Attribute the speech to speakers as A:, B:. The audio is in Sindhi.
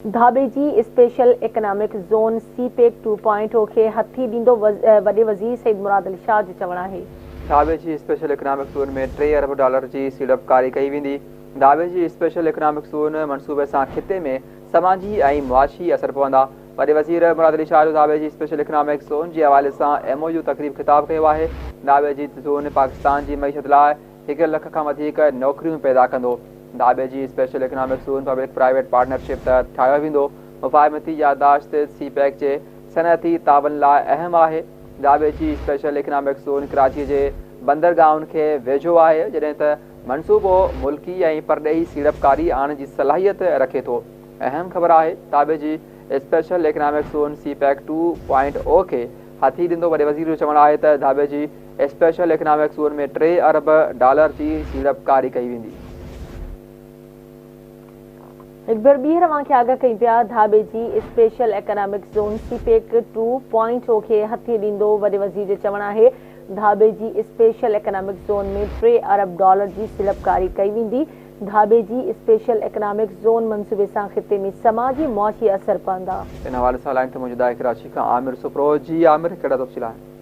A: Dhabeji special economic zone CPEC two point O کي هٿي ڏيندو، وڏي وزير سيد مراد علي شاهه جو چوڻ آهي.
B: ڌاٻيجي اسپيشل اڪنامڪ زون ۾ 3 ارب ڊالر جي سيڙپڪاري ڪئي ويندي. ڌاٻيجي اسپيشل اڪنامڪ زون منصوبي سان خطي ۾ سماجي ۽ معاشي اثر پوندا. وڏي وزير مراد علي شاهه جو ڌاٻيجي اسپيشل اڪنامڪ زون جي حوالي سان ايم او يو تقريب خطاب ڪيو آهي. ڌاٻيجي زون پاڪستان جي معيشت لاء 1 لک کان وڌيڪ نوڪريون پيدا ڪندو. Dhabeji special economic zone public private partnership تحت ٺاهيو ويندو. مفاهمتي يادداشت سي پيڪ جي صنعتي تعاون لاء اهم آهي. Dhabeji special economic zone Karachi جي بندرگاهن کي ويجهو آهي، جڏهن ته منصوبو ملڪي ۽ پرڏيهي سيڙپڪاري آڻڻ جي صلاحيت رکي ٿو. اهم خبر آهي Dhabeji special economic zone CPEC two point O کي هٿي ڏيندو. وڏي وزير جو چوڻ آهي ته ڌاٻيجي اسپيشل اڪنامڪ زون ۾ 3 ارب ڊالر جي سيڙپڪاري ڪئي ويندي.
A: هڪ ڀيرو ٻيهر اوهان کي آگاهه ڪيون پيا، Dhabeji special economic zone CPEC two point O کي هٿي ڏيندو. وڏي وزير جو چوڻ آهي ڌاٻيجي اسپيشل اڪنامڪ زون ۾ 3 ارب ڊالر جي سيڙپڪاري ڪئي ويندي. ڌاٻيجي اسپيشل اڪنامڪ زون منصوبي سان خطي ۾ سماجي معاشي اثر پوندا.
B: ان حوالي سان لائين تي موجود آهي ڪراچي کان عامر سپرو. جي عامر ڪهڙا تفصيل آهن؟